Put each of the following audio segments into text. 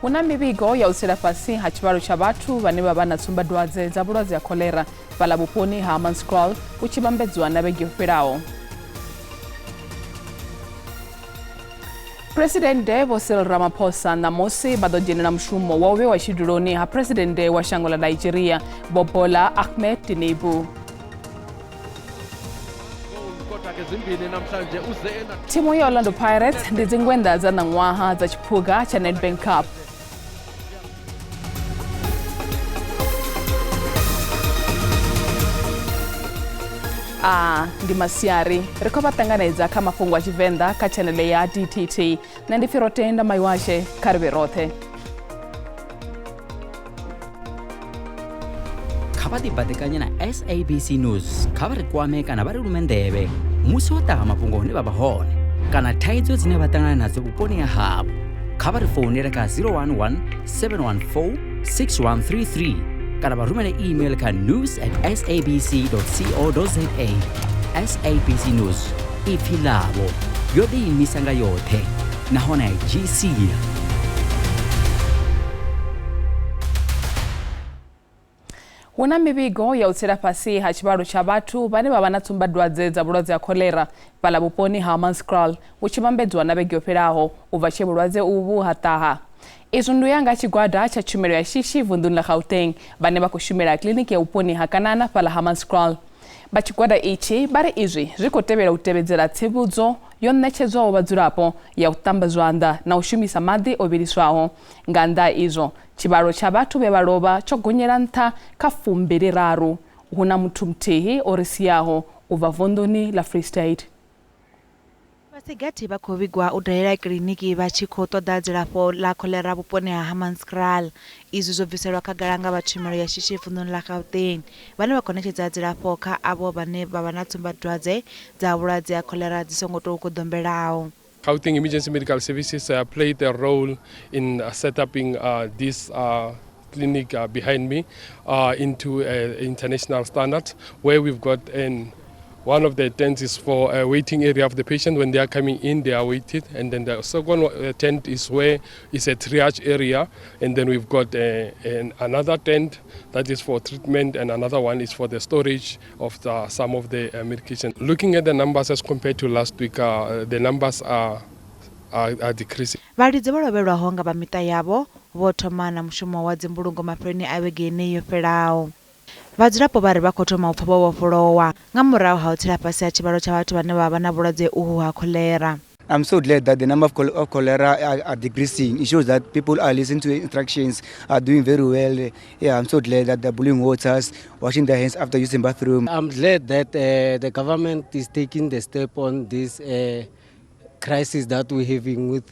Hu na mivhigo ya u tsela fhasi ha tshivhalo tsha vhathu vhane vha vha na tsumbadwadze dza vhulwadze ha kholera fhaḽa vhuponi ha Hammanskraal hu tshi vhambedzwa na vhege yo fhelaho. Presidennde Vho Cyril Ramaphosa ṋamusi vha ḓo dzhenela mushumo wa u vhewa tshiduloni ha Presidennde wa shango ḽa Nigeria Vho Bola Ahmed Tinubu. Thimu ya Orlando Pirates ndi dzingwenda dza ṋaṅwaha dza tshiphuga tsha Nedbank Cup. A ndi masiari ri khou vha ṱanganedza kha mafhungo a Tshivenḓa kha tshanele ya DTT. Nṋe ndi pfi Rotenda Maiwashe, kha ri vhe roṱhe. Kha vha ḓibaḓekanye na SABC News, kha vha ri kwame kana vha ri lume nḓevhe musi ho ṱaha mafhungo hune vha vha hone kana thaidzo dzine vha ṱangana nadzo vhuponi ha havho. Kha vha ri founele kha 011 714 6133 kana vha rumele email kha news at sabc co za. SABC News, ipfi ḽavho, yo ḓiimisa nga yoṱhe nahone a i dzhii sia. Hu na mivhigo ya u tsela fhasi ha tshivhalo tsha vhathu vhane vha vha na tsumbadwadze dza vhulwadze ha kholera fhaḽa vhuponi ha Hammanskraal hu tshi vhambedzwa na vhege yo fhelaho u bva tshe vhulwadze uvhu ha ṱaha. Izwi ndi u ya nga tshigwada tsha tshumelo ya shishi vunḓuni ḽa Gauteng vhane vha khou shumela kiḽiniki ya vhuponi ha Kanana fhaḽa Hammanskraal. Vha tshigwada itshi vha ri izwi zwi khou tevhela u tevhedzela tsivhudzo yo ṋetshedzwaho vhadzulapo ya u ṱamba zwanḓa na u shumisa maḓi o vhiliswaho. Nga nnḓa ha izwo, tshivhalo tsha vhathu vhe vha lovha tsho gonyela nṱha kha 23. Hu na muthu muthihi o ri siaho u bva vunḓuni ḽa Free State. Vha si gathi vha khou vhigwa u dalela kiḽiniki vha tshi khou ṱoḓa dzilafho ḽa khoḽera vhuponi ha Hammanskraal. Izwi zwo bviselwa khagala nga vha tshumelo ya shishi vunḓuni ḽa Gauteng vhane vha khou ṋetshedza dzilafho kha avho vhane vha vha na tsumbadwadze dza vhulwadze ha khoḽera dzi songo tou goḓombelaho. Gauteng Emergency Medical Services played a role in setting this clinic behind me into international standards, where we've got an one of the tents is for a waiting area of the patient. When they are coming in, they are waited. And then the second tent is where is a triage area. And then we've got another tent that is for treatment, and another one is for the storage of some of the medication. Looking at the numbers as compared to last week, the numbers are decreasing. Vhalidzi vho lovhelwaho nga vha miṱa yavho vho thoma na mushumo wa dzimbulungo mafheloni a vhege yeneyi yo fhelaho. Vhadzulapo vha ri vha khou thoma u pfa vho vhofholowa nga murahu ha u tsela fhasi ha tshivhalo tsha vhathu vhane vha vha na vhulwadze uhu ha khoḽera. I'm so glad that the number of cholera are decreasing. It shows that people are listening to instructions, are doing very well. Yeah, I'm so glad that they're boiling waters, washing their hands after using bathroom. I'm glad that the government is taking the step on this crisis that we're having with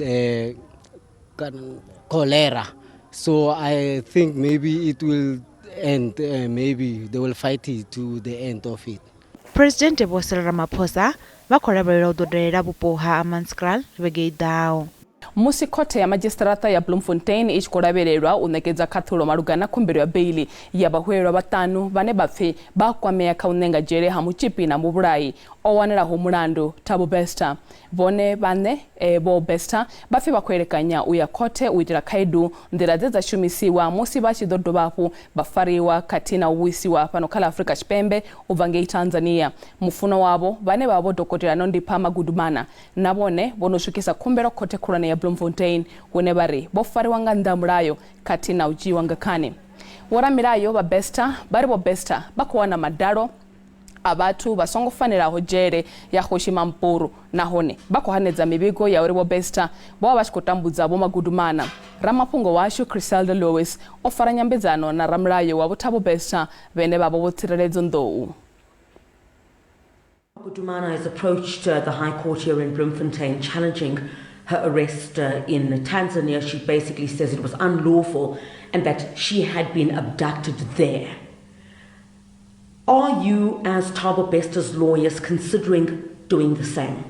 cholera. So I think maybe it will end, maybe they will fight it to the end of it. President Vho Cyril Ramaphosa vha khou lavhelelwa u ḓo dalela vhupo ha Hammanskraal vhege i ḓaho. Musi khothe ya madzhisiṱiraṱa ya Bloemfontein i tshi khou lavhelelwa u ṋekedza khaṱhulo malugana na khumbelo ya beiḽi ya vhahwelelwa vhaṱanu vhane vha pfi vha kwamea kha u ṋenga dzhele ha mutzhipi na muvhulayi o wanalaho mulandu Thabo Bester. Vhone vhaṋe Vho Bester vha pfi vha khou elekanya u ya khothe u itela khaedu nḓila dze dza shumisiwa musi vha tshi ḓo dovha hafhu vha fariwa khathihi na u vhuisiwa fhano kha ḽa Afrika Tshipembe u bva ngei Tanzania. Mufunwa wavho vhane vha vha Vho Dokotela Nondipha Magudumana na vhone vho no swikisa khumbelo khothe khulwane ya Bloemfontein hune vha ri vho fariwa nga nnḓa ha mulayo khathihi na u dzhiiwa nga khani. Vhoramilayo vha Bester vha ri Vho Bester vha khou wana madalo a vhathu vha songo fanelaho dzhele ya Kgoshi Mampuru nahone vha khou hanedza mivhigo ya uri Vho Bester vho vha vha tshi khou tambudza Vho Magudumana. Ramafhungo washu Criselda Lewis o fara nyambedzano na ramulayo wa Vho Thabo Bester vhene vha vha Vho Tsireledzo Nḓou. Magudumana has approached the High Court here in Bloemfontein challenging her arrest in Tanzania. She basically says it was unlawful and that she had been abducted there. Are you, as Thabo Bester's lawyers, considering doing the same,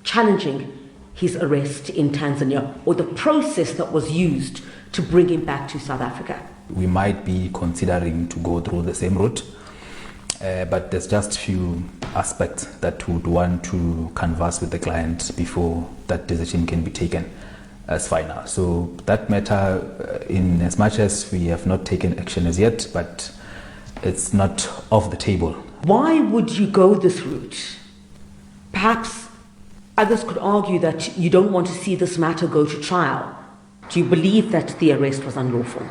challenging his arrest in Tanzania or the process that was used to bring him back to South Africa? We might be considering to go through the same route, but there's just few aspects that would want to converse with the client before that decision can be taken. as final. So that matter, in as much as we have not taken action as yet, but it's not off the table. Why would you go this route? Perhaps others could argue that you don't want to see this matter go to trial. Do you believe that the arrest was unlawful?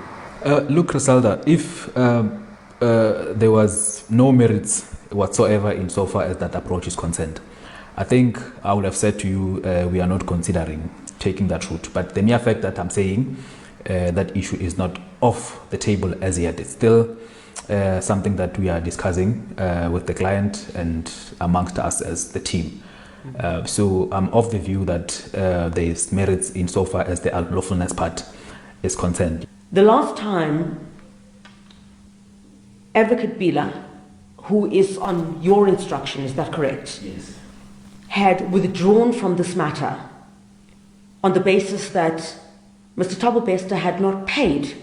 Look, Criselda, if there was no merits whatsoever insofar as that approach is concerned, I think I would have said to you, we are not considering taking that route. But the mere fact that I'm saying that issue is not off the table as yet, it's still something that we are discussing with the client and amongst us as the team. So I'm of the view that there is merits insofar as the unlawfulness part is concerned. The last time Advocate Bila, who is on your instruction, is that correct? Yes. Had withdrawn from this matter on the basis that Mr. Thabo Bester had not paid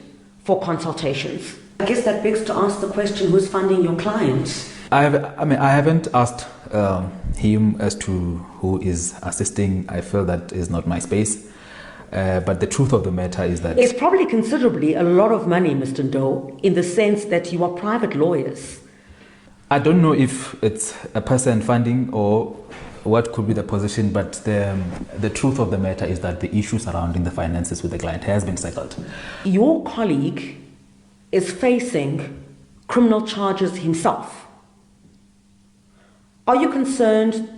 for consultations. I guess that begs to ask the question, who's funding your client? I haven't asked him as to who is assisting. I feel that is not my space. But the truth of the matter is that... It's probably considerably a lot of money, Mr. Ndou, in the sense that you are private lawyers. I don't know if it's a person funding or what could be the position, but the truth of the matter is that the issue surrounding the finances with the client has been settled. Your colleague is facing criminal charges himself. Are you concerned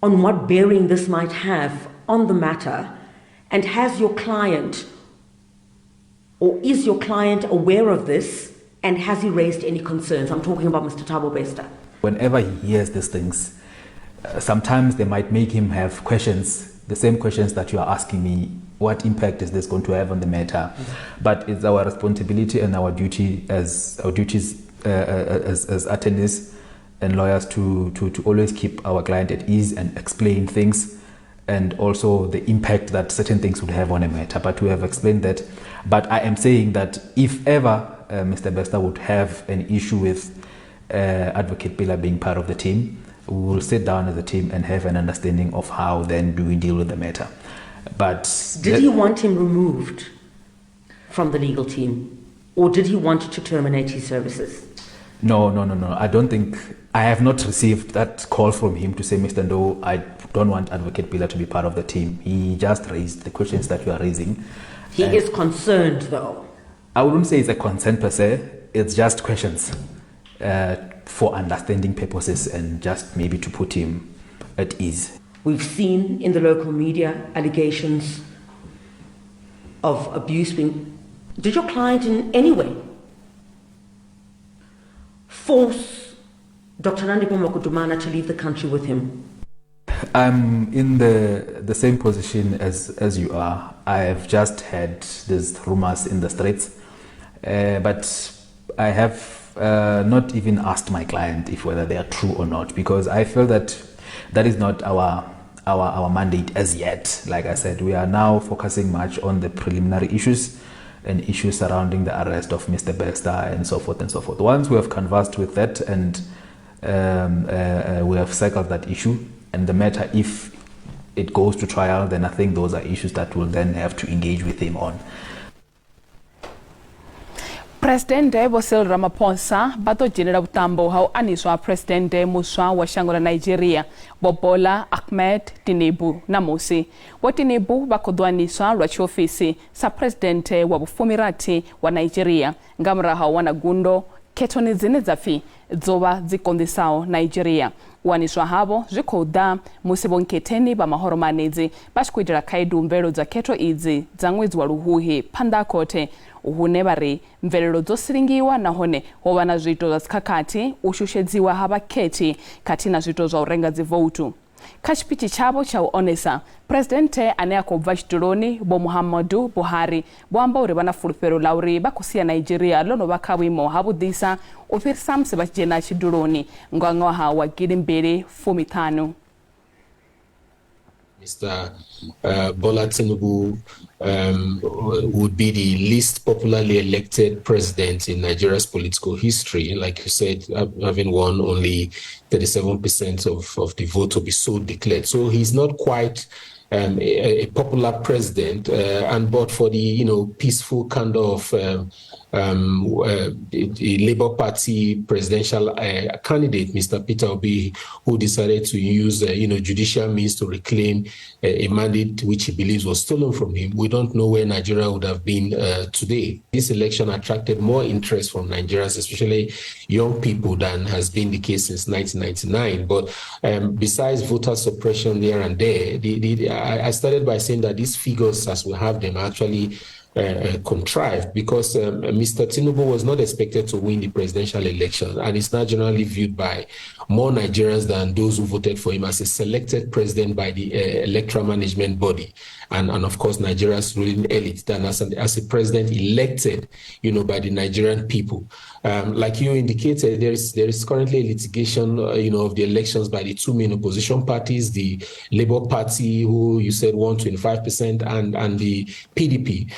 on what bearing this might have on the matter? And has your client, or is your client aware of this? And has he raised any concerns? I'm talking about Mr. Thabo Bester. Whenever he hears these things, sometimes they might make him have questions, the same questions that you are asking me. What impact is this going to have on the matter? Mm-hmm. But it's our responsibility and our duty as our duties as attorneys and lawyers to always keep our client at ease and explain things, and also the impact that certain things would have on a matter. But we have explained that. But I am saying that if ever Mr. Bester would have an issue with Advocate Bila being part of the team, we will sit down as a team and have an understanding of how then do we deal with the matter. But did he want him removed from the legal team, or did he want to terminate his services? No. I don't think, I have not received that call from him to say, Mr. Ndou, I don't want Advocate Bila to be part of the team. He just raised the questions that you are raising. He is concerned, though. I wouldn't say it's a concern per se. It's just questions for understanding purposes and just maybe to put him at ease. We've seen in the local media allegations of abuse being... Did your client in any way force Dr. Nandipha Magudumana to leave the country with him? I'm in the same position as you are. I have just had these rumors in the streets, but I have not even asked my client if whether they are true or not, because I feel that that is not our mandate as yet. Like I said, we are now focusing much on the preliminary issues and issues surrounding the arrest of Mr. Bester and so forth and so forth. Once we have conversed with that and we have cycled that issue and the matter, if it goes to trial, then I think those are issues that we'll then have to engage with him on. Presidente Vho Cyril Ramaphosa vha ḓo dzhenela vhuṱambo ha u aniswa Presidente muswa wa shango ḽa Nigeria Vho Bola Ahmed Tinubu ṋamusi. Vho Tinubu vha khou ḓo aniswa lwa tshiofisi sa Presidente wa vhufumirathi wa Nigeria nga murahu ha u wana gundo khethoni dzine dza pfi dzo vha dzi konḓisaho Nigeria. U aniswa havho zwi khou ḓa musi vho nkhetheni vha mahoromanedzi vha tshi khou itela khaedu mvelelo dza khetho idzi dza ṅwedzi wa Luhuhi phanḓa ha khothe, hune vha ri mvelelo dzo silingiwa nahone ho vha na zwiito zwa dzikhakhathi, u shushedziwa ha vhakhethi khathihi na zwiito zwa u renga dzivoutu. Kha tshipitshi tshavho tsha u onesa, Presidente ane a khou bva tshituloni Vho Muhammadu Buhari vho amba uri vha na fulufhelo ḽa uri vha khou sia Nigeria ḽo no vha kha vhuimo ha vhuḓisa u fhirisa musi vha tshi dzhena tshiduloni nga ṅwaha wa 2015. Mr. Bola Tinubu would be the least popularly elected president in Nigeria's political history. Like you said, having won only 37% of the vote to be so declared. So he's not quite a popular president, and but for the, you know, peaceful kind of the Labour Party presidential candidate, Mr. Peter Obi, who decided to use, you know, judicial means to reclaim a mandate which he believes was stolen from him. We don't know where Nigeria would have been today. This election attracted more interest from Nigerians, especially young people, than has been the case since 1999. But besides voter suppression there and there, I started by saying that these figures, as we have them, are actually contrived, because Mr. Tinubu was not expected to win the presidential election, and it's now generally viewed by more Nigerians than those who voted for him as a selected president by the electoral management body, and of course Nigeria's ruling elite, than as a president elected, you know, by the Nigerian people. Like you indicated, there is currently a litigation, you know, of the elections by the two main opposition parties, the Labour Party, who you said won 25%, and the PDP,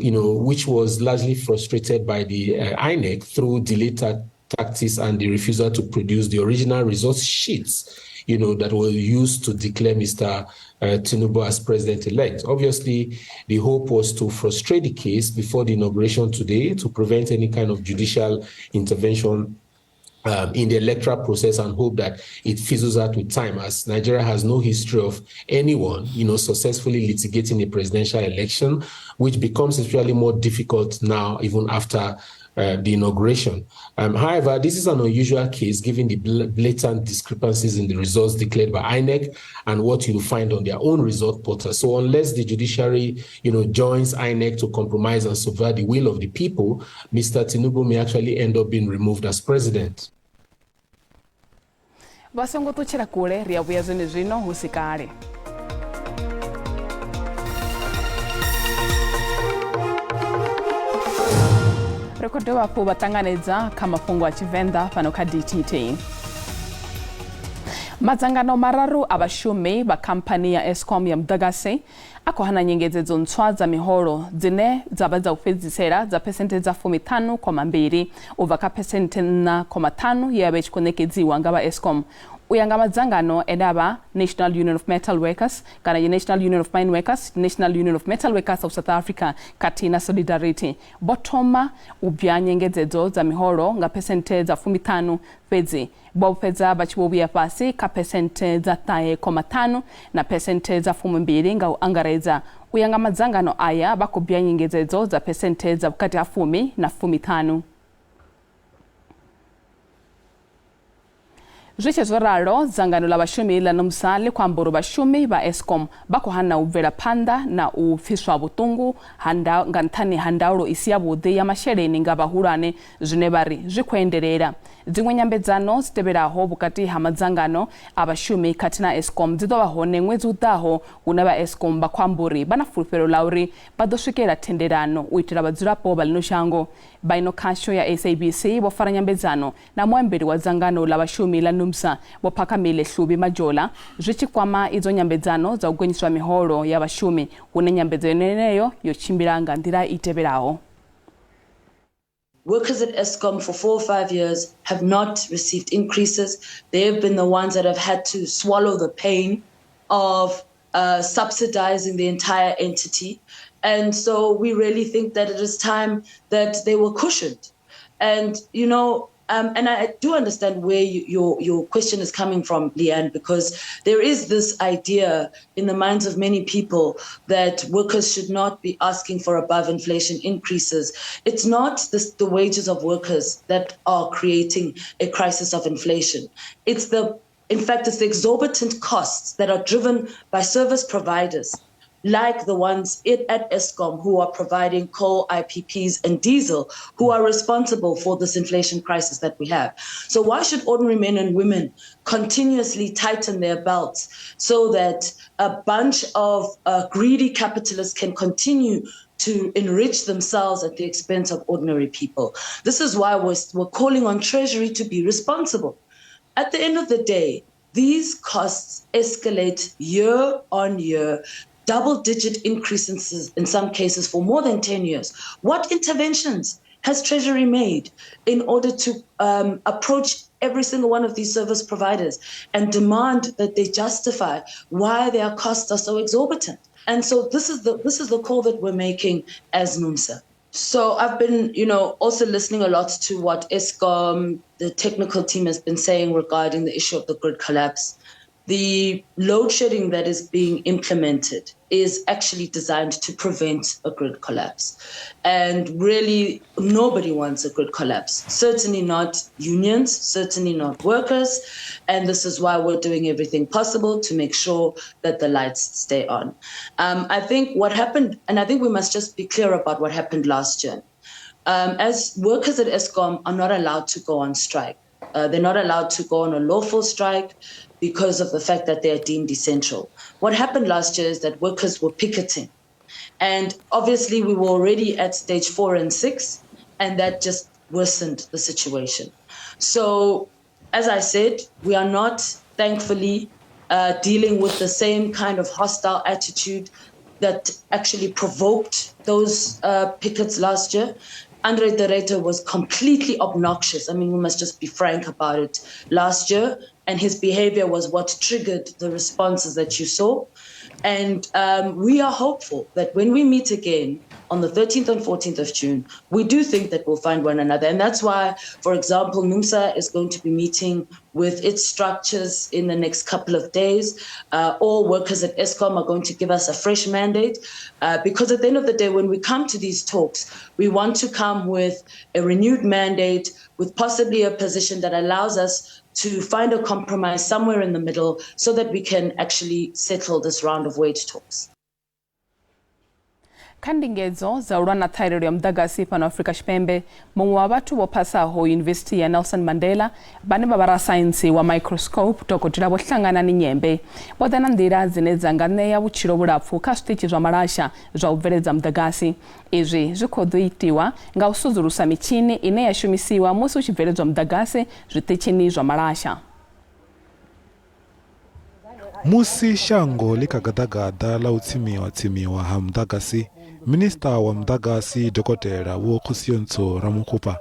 you know, which was largely frustrated by the INEC through delayed tactics and the refusal to produce the original results sheets, you know, that were used to declare Mr. Tinubu as president-elect. Obviously, the hope was to frustrate the case before the inauguration today to prevent any kind of judicial intervention in the electoral process, and hope that it fizzles out with time, as Nigeria has no history of anyone, you know, successfully litigating a presidential election, which becomes especially more difficult now, even after the inauguration. However, this is an unusual case given the blatant discrepancies in the results declared by INEC and what you'll find on their own result portal. So unless the judiciary, you know, joins INEC to compromise and subvert the will of the people, Mr. Tinubu may actually end up being removed as president. Vha songo ṱutshela kule, ri a vhuya zwenezwino hu si kale. Ri khou dovha hafhu vha ṱanganedza kha mafhungo a Tshivenḓa fhano kha DTT. Madzangano mararu a vhashumi vha khamphani ya Eskom ya muḓagasi a khou hana nyengedzedzo ntswa dza miholo dzine dza vha dza u fhedzisela dza phesenthe dza 15.2 u bva kha phesenthe 4.5 ye ya vha i tshi khou ṋekedziwa nga vha Eskom. U ya nga madzangano ene a vha National Union of Metal Workers kana National Union of Mine Workers, National Union of Metal Workers of South Africa khathihi na Solidarity, vho thoma u bya nyengedzedzo dza miholo nga phesenthe dza 15, fhedzi vho fhedza vha tshi vho vhuya fhasi kha phesenthe dza 9.5 na phesenthe dza 12 nga u angaredza. U ya nga madzangano aya vha khou bya nyengedzedzo dza phesenthe dza vhukati ha 10 na 15. Zwi tshe zwo ralo, dzangano ḽa vhashumi ḽa NUMSA ḽi khou amba uri vhashumi vha Eskom vha khou hana u bvela phanḓa na u pfiswa vhuṱungu nga nṱhani ha ndaulo i si yavhuḓi ya masheleni nga vhahulwane, zwine vha ri zwi khou endelela. Dziṅwe nyambedzano dzi tevhelaho vhukati ha madzangano a vhashumi khathihi na Eskom dzi ḓo vha hone ṅwedzi u ḓaho, hune vha Eskom vha khou amba uri vha na fulufhelo ḽa uri vha ḓo swikela thendelano u itela vhadzulapo vha ḽino shango. Vha ino khasho ya SABC vho fara nyambedzano na muambeli wa dzangano ḽa vhashumi ḽa NUMSA Vho Phakamile Hlubi Majola zwi tshi kwama idzo nyambedzano dza u gonyiswa miholo ya vhashumi, hune nyambedzano yeneyo yo tshimbila nga nḓila i tevhelaho. Workers at Eskom for 4 or 5 years have not received increases. They have been the ones that have had to swallow the pain of subsidizing the entire entity. And so we really think that it is time that they were cushioned. And, you know, and I do understand where your question is coming from, Leanne, because there is this idea in the minds of many people that workers should not be asking for above inflation increases. It's not the wages of workers that are creating a crisis of inflation. It's in fact, it's the exorbitant costs that are driven by service providers like the ones at Eskom who are providing coal, IPPs and diesel, who are responsible for this inflation crisis that we have. So why should ordinary men and women continuously tighten their belts so that a bunch of greedy capitalists can continue to enrich themselves at the expense of ordinary people? This is why we're calling on Treasury to be responsible. At the end of the day, these costs escalate year on year, double-digit increases in some cases for more than 10 years. What interventions has Treasury made in order to approach every single one of these service providers and demand that they justify why their costs are so exorbitant? And so this is the call that we're making as NUMSA. So I've been, also listening a lot to what Eskom, the technical team, has been saying regarding the issue of the grid collapse. The load shedding that is being implemented is actually designed to prevent a grid collapse. And really, nobody wants a grid collapse. Certainly not unions, certainly not workers. And this is why we're doing everything possible to make sure that the lights stay on. I think what happened, and I think we must just be clear about what happened last year. As workers at Eskom are not allowed to go on strike. They're not allowed to go on a lawful strike because of the fact that they are deemed essential. What happened last year is that workers were picketing. And obviously we were already at stage 4 and 6, and that just worsened the situation. So, as I said, we are not, thankfully, dealing with the same kind of hostile attitude that actually provoked those pickets last year. Andre de Ruyter was completely obnoxious. I mean, we must just be frank about it last year. And his behavior was what triggered the responses that you saw. And we are hopeful that when we meet again on the 13th and 14th of June, we do think that we'll find one another. And that's why, for example, NUMSA is going to be meeting with its structures in the next couple of days. All workers at Eskom are going to give us a fresh mandate, because at the end of the day, when we come to these talks, we want to come with a renewed mandate, with possibly a position that allows us to find a compromise somewhere in the middle so that we can actually settle this round of wage talks. Kha ndingedzo dza u lwa na ṱhahelelo ya muḓagasi fhano Afrika Tshipembe, muṅwe wa vhathu vho phasaho Yunivesithi ya Nelson Mandela vhane vha vha rasaintsi wa microscope Dokotela Vho Hlanganani Nyembe vho ḓa na nḓila dzine dza nga ṋea vhutshilo vhulapfu kha zwiṱitshi zwa malasha zwa u bveledza muḓagasi. Izwi zwi khou ḓo itiwa nga u sudzulusa mitshini ine ya shumisiwa musi hu tshi bveledzwa muḓagasi zwiṱitshini zwa malasha. Musi shango ḽi kha gaḓagaḓa ḽa u tsimiwa ha muḓagasi, Minista wa muḓagasi Dokotela Vho Kgosientsho Ramokgopa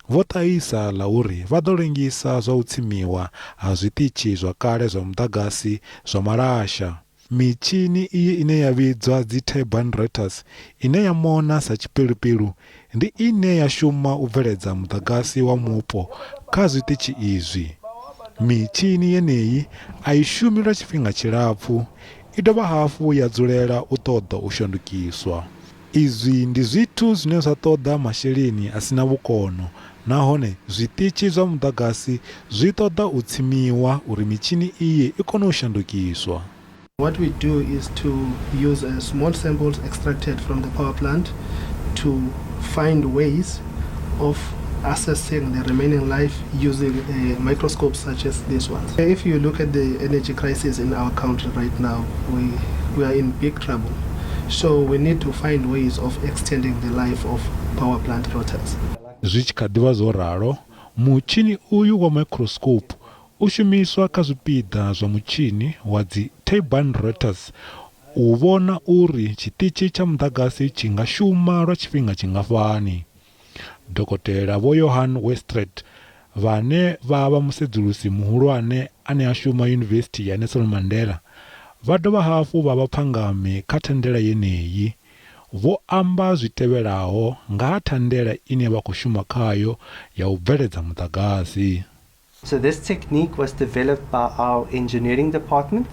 vho ṱahisa ḽa uri vha ḓo lengisa zwa u tsimiwa ha zwiṱitshi zwa kale zwa muḓagasi zwa malasha. Mitshini iyi ine ya vhidzwa dzi turbine rotors, ine ya mona sa tshipelupilu, ndi ine ya shuma u bveledza muḓagasi wa mupo kha zwiṱitshi izwi. Mitshini yeneyi a i shumi lwa tshifhinga tshilapfu, i dovha hafhu ya dzulela u ṱoḓa u shandukiswa. Izwi ndi zwithu zwine zwa ṱoḓa masheleni a sina vhukono, nahone zwiṱitshi zwa muḓagasi zwi ṱoḓa u tsimiwa uri mitshini iyi i kone u shandukiswa. What we do is to use small samples extracted from the power plant to find ways of assessing the remaining life using a microscope such as this one. If you look at the energy crisis in our country right now, we are in big trouble. So we need to find ways of extending the life of power plant rotors. Zwi tshi kha ḓivha zwo ralo, mutshini uyu wa microscope u shumiswa kha zwipiḓa zwa mutshini wa dzi turbine rotors u vhona uri tshiṱitshi tsha muḓagasi tshi nga shuma lwa tshifhinga tshingafhani. Dokotela Vho Johan Westred, vhane vha vha musedzulusi muhulwane ane a shuma Yunivesithi ya Nelson Mandela, vha dovha hafhu vha vha phangami kha thandela yeneyi. Vho amba zwi tevhelaho nga ha thandela ine vha khou shuma khayo ya u bveledza muḓagasi. So this technique was developed by our engineering department.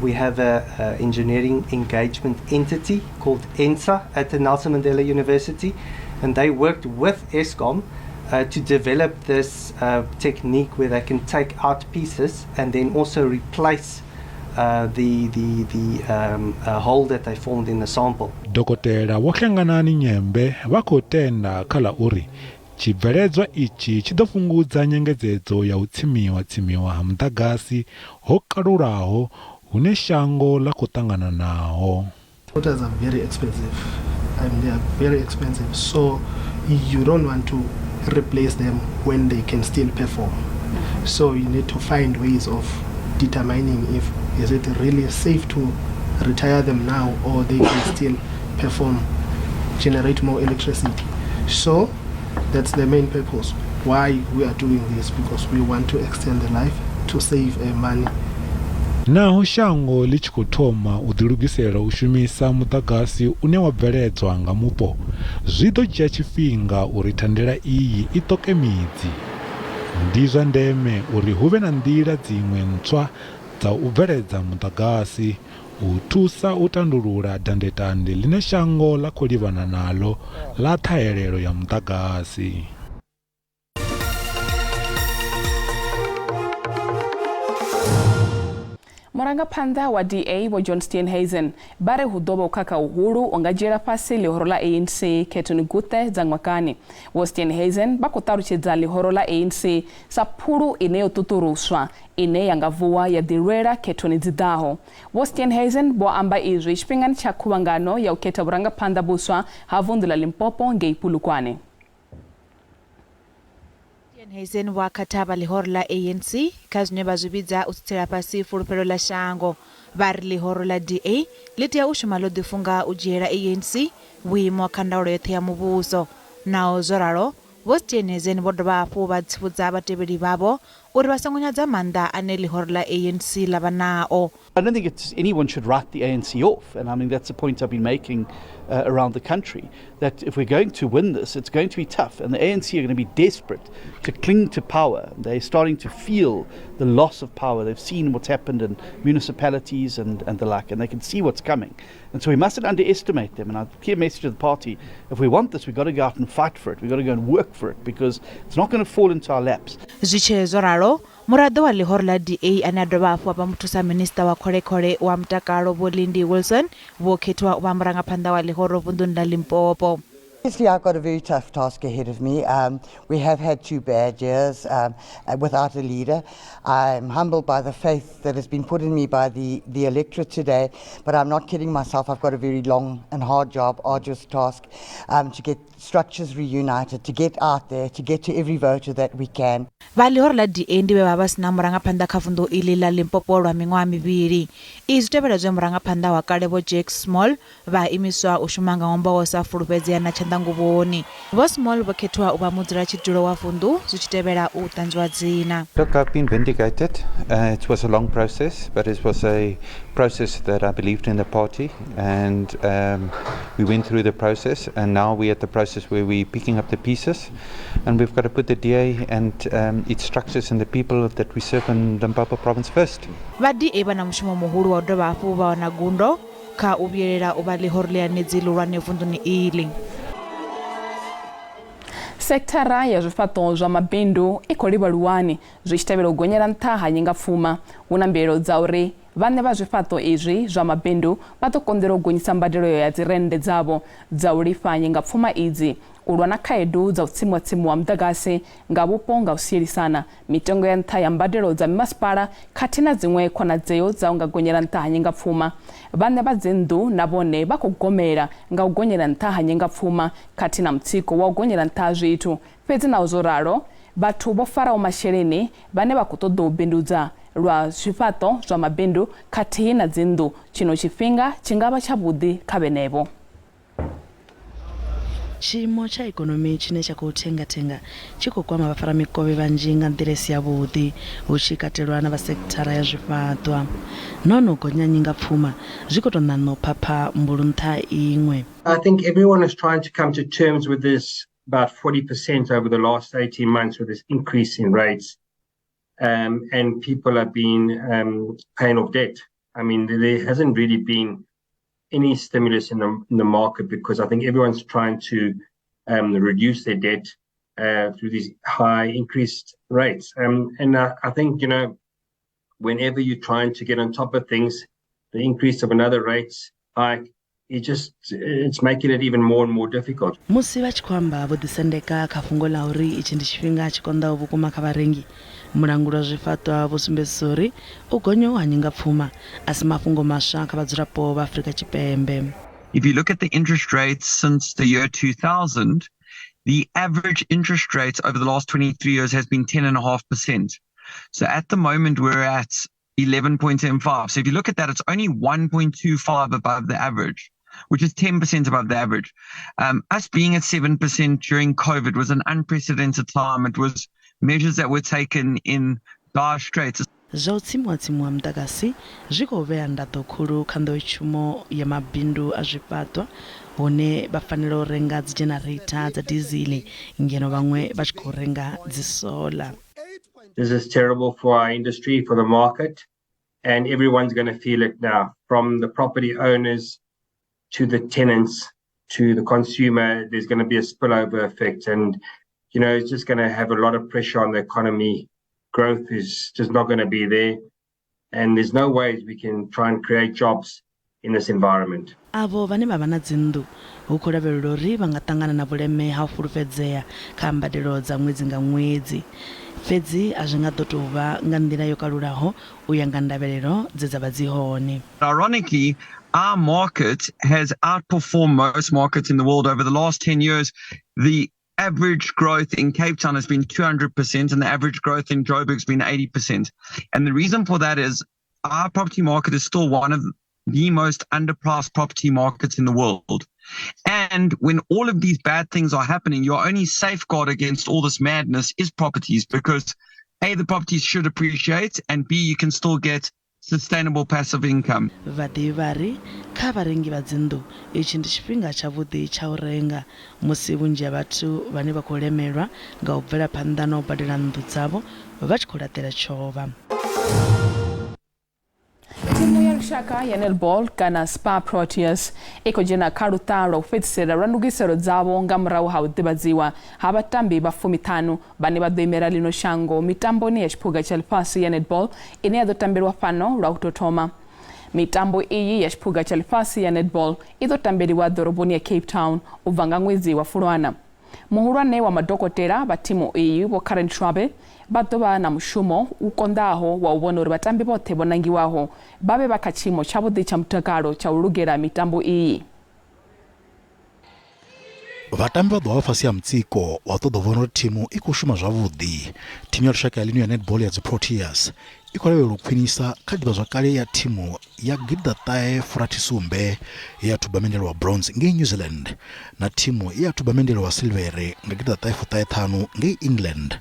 We have a engineering engagement entity called ENSA at the Nelson Mandela University, and they worked with Eskom to develop this technique where they can take out pieces and then also replace the hole that they formed in the sample. Dokotela Vho Hlanganani Nyembe vha khou tenda kha ḽa uri tshibveledzwa itshi tshi ḓo fhungudza nyengedzedzo ya u tsimiwa ha muḓagasi ho kalulaho hune shango ḽa khou ṱangana naho. Rotors are very expensive. I mean, they are very expensive, so you don't want to replace them when they can still perform. So you need to find ways of determining if is it really safe to retire them now or they can still perform, generate more electricity. So That's the main purpose why we are doing this, because we want to extend the life to save money. Naho shango ḽi tshi khou thoma u ḓilugisela u shumisa muḓagasi une wa bveledzwa nga mupo, zwi ḓo dzhia tshifhinga uri thandela iyi i ṱoke midzi. Ndi zwa ndeme uri hu vhe na nḓila dziṅwe ntswa dza u bveledza muḓagasi u thusa u tandulula dandetande ḽine shango ḽa khou livhana naḽo ḽa ṱhahelelo ya muḓagasi. Murangaphanḓa wa DA Vho John Steenhuisen vha ri hu ḓo vha u khakha huhulu u nga dzhiela fhasi ḽihoro ḽa ANC khethoni guṱe dza ṅwakani. Vho Steenhuisen vha khou ṱalutshedza ḽihoro ḽa ANC sa phulu ine yo ṱuṱuluswa ine ya nga vuwa ya ḓilwela khethoni dzi ḓaho. Vho Steenhuisen vho amba izwi tshifhingani tsha khuvhangano ya u khetha vhurangaphanḓa vhuswa ha vunḓu ḽa Limpopo ngei Polokwane. Steenhuisen vho akhatha vha ḽihoro ḽa ANC kha zwine vha zwi vhidza u tsitsela fhasi fulufhelo ḽa shango. Vha ri ḽihoro ḽa DA ḽi tea u shuma ḽo ḓifunga u dzhiela ANC vhuimo kha ndaulo yoṱhe ya muvhuso. Naho zwo ralo, Vho Steenhuisen vho dovha hafhu vha tsivhudza vhatevheli vhavho uri vha songo nyadza maanḓa ane ḽihoro ḽa ANC ḽa vha nao. I don't think anyone should write the ANC off, and I mean that's the point I've been making around the country, that if we're going to win this, it's going to be tough, and the ANC are going to be desperate to cling to power. They're starting to feel the loss of power. They've seen what's happened in municipalities and the like, and they can see what's coming. And so we mustn't underestimate them. And our clear message to the party, if we want this, we've got to go out and fight for it. We've got to go and work for it, because it's not going to fall into our laps. Zwi tshee zwo ralo, muraḓo wa ḽihoro ḽa DA ane a dovha hafhu a vha muthusa minisiṱa wa kholekhole wa mutakalo Vho Lindy Wilson vho khethiwa u vha murangaphanḓa wa ḽihoro vunḓuni ḽa Limpopo. Obviously, I've got a very tough task ahead of me. We have had 2 bad years without a leader. I'm humbled by the faith that has been put in me by the electorate today, but I'm not kidding myself. I've got a very long and hard job, arduous task, to get structures reunited, to get out there, to get to every voter that we can. Vha ḽihoro ḽa DA ndi vhe vha vha sina murangaphanḓa kha vunḓu iḽi ḽa Limpopo lwa miṅwaha mivhili. Izwi tevhela zwe murangaphanḓa wa kale Vho Jack Small vha imiswa u shuma nga ṅwambo wa u sa fulufhedzea na tshanḓanguvhoni. Vho Small vho khethiwa u vha mudzulatshidulo wa vunḓu zwi tshi tevhela u ṱanzwiwa dzina. Look, I've been vindicated. It was a long process, but it was a process that I believed in the party, and we went through the process, and now we're at the process where we're picking up the pieces, and we've got to put the DA and its structures and the people that we serve in Limpopo province first. Vha DA vha na mushumo muhulu wa u dovha hafhu vha wana gundo kha u vhuyelela u vha ḽihoro ḽianedzi ḽihulwane vunḓuni iḽi. Sekithara ya zwifhaṱo zwa mabindu i khou livha luwani zwi tshi tevhela u gonyela nṱha ha nyingapfuma. Hu na mbilaelo dza uri vhaṋe vha zwifhaṱo izwi zwa mabindu vha ḓo konḓelwa u gonyisa mbadelo ya dzirennde dzavho dza u lifha nyingapfuma idzi, u lwa na khaedu dza u tsimuwa muḓagasi nga vhupo nga u sielisana, mitengo ya nṱha ya mbadelo dza mimasipala khathihi na dziṅwe khonadzeo dza u nga gonyela nṱha ha nyingapfuma. Vhaṋe vha dzinnḓu na vhone vha khou gomela nga u gonyela nṱha ha nyingapfuma khathihi na mutsiko wa u gonyela nṱha ha zwithu. Fhedzi naho zwo ralo, vhathu vho faraho masheleni vhane vha khou ṱoḓa u bindudza lwa zwifhaṱo zwa mabindu khathihi na dzinnḓu tshino tshifhinga tshi nga vha tshavhuḓi kha vhenevho. Tshiimo tsha ikonomi tshine tsha khou thengathenga tshi khou kwama vhafaramikovhe vhanzhi nga nḓila i si yavhuḓi, hu tshi katelwa na vha sekithara ya zwifhaṱwa. Nahone u gonya nyingapfuma zwi khou tou ṋaṋa u phapha mbulu nṱha iṅwe. I think everyone is trying to come to terms with this about 40% over the last 18 months with this increase in rates, and people have been paying off debt. I mean, there hasn't really been any stimulus in the market because I think everyone's trying to reduce their debt through these high increased rates. And I think, you know, whenever you're trying to get on top of things, the increase of another rate hike, it's making it even more and more difficult. Musi vha tshi khou amba vho ḓisendeka kha fhungo ḽa uri itshi ndi tshifhinga tshi konḓaho vhukuma kha vharengi, mulanguli wa zwifhaṱwa vho sumbedzisa uri u gonya ha nyingapfuma a si mafhungo maswa kha vhadzulapo vha Afrika Tshipembe. If you look at the interest rates since the year 2000, the average interest rate over the last 23 years has been 10.5%. So at the moment we're at 11.75. So if you look at that, it's only 1.25 above the average. which is 10% above the average. Us being at 7% during COVID was an unprecedented time. It was measures that were taken in dire straits. Zwa u tsimiwa-tsimiwa muḓagasi zwi khou vhea nḓaḓo khulu kha nḓowetshumo ya mabindu a zwifhaṱwa hune vha fanela u renga dzidzhenereitha dza dizili ngeno vhaṅwe vha tshi khou renga dzisola. This is terrible for our industry, for the market, and everyone's going to feel it now, from the property owners to the tenants to the consumer. There's going to be a spillover effect, and it's just going to have a lot of pressure on the economy. Growth is just not going to be there, and there's no ways we can try and create jobs in this environment. Avho vhane vha vha na dzinnḓu hu khou lavhelelwa uri vha nga ṱangana na vhuleme ha u fulufhedzea kha mbadelo dza ṅwedzi nga ṅwedzi. Fhedzi a zwi nga ḓo tou vha nga nḓila yo kalulaho u ya nga ndavhelelo dze dza vha dzi hone. Ironically, our market has outperformed most markets in the world over the last 10 years. The average growth in Cape Town has been 200% and the average growth in Joburg has been 80%. And the reason for that is our property market is still one of the most underpriced property markets in the world. And when all of these bad things are happening, your only safeguard against all this madness is properties, because A, the properties should appreciate, and B, you can still get sustainable passive income. Vhaḓivhi vha ri kha vharengi vha dzinnḓu itshi ndi tshifhinga tshavhuḓi tsha u renga musi vhunzhi ha vhathu vhane vha khou lemelwa nga u bvela phanḓa na u badela nnḓu dzavho vha tshi khou laṱela tshovha. Thimu ya lushaka ya netball kana Spar Proteas i khou dzhena kha luṱa lwa u fhedzisela lwa ndugiselo dzavho nga murahu ha u ḓivhadziwa ha vhatambi vha 15 vhane vha ḓo imela ḽino shango mitamboni ya tshiphuga tsha ḽifhasi ya netball ine ya ḓo tambelwa fhano lwa u tou thoma. Mitambo iyi ya tshiphuga tsha ḽifhasi ya netball i ḓo tambeliwa ḓoroboni ya Cape Town u bva nga ṅwedzi wa Fulwana. Muhulwane wa madokotela vha thimu iyi Vho Karen Schwabe vha ḓo vha na mushumo u konḓaho wa u vhona uri vhatambi vhoṱhe vho nangiwaho vha vhe vha kha tshiimo tshavhuḓi tsha mutakalo tsha u lugela mitambo iyi. Vhatambi vha ḓo vha fhasi ha mutsiko wa ṱoḓa u vhona uri thimu i khou shuma zwavhuḓi. Thimu ya lushaka ya lino ya netball ya dzi Proteas i khou lavhelelwa u khwinisa kha ḓivhazwakale ya thimu ya 1967 ya thuba mendele wa bronze ngei New Zealand na thimu ya thuba mendele wa silvere nga 1995 ngei England.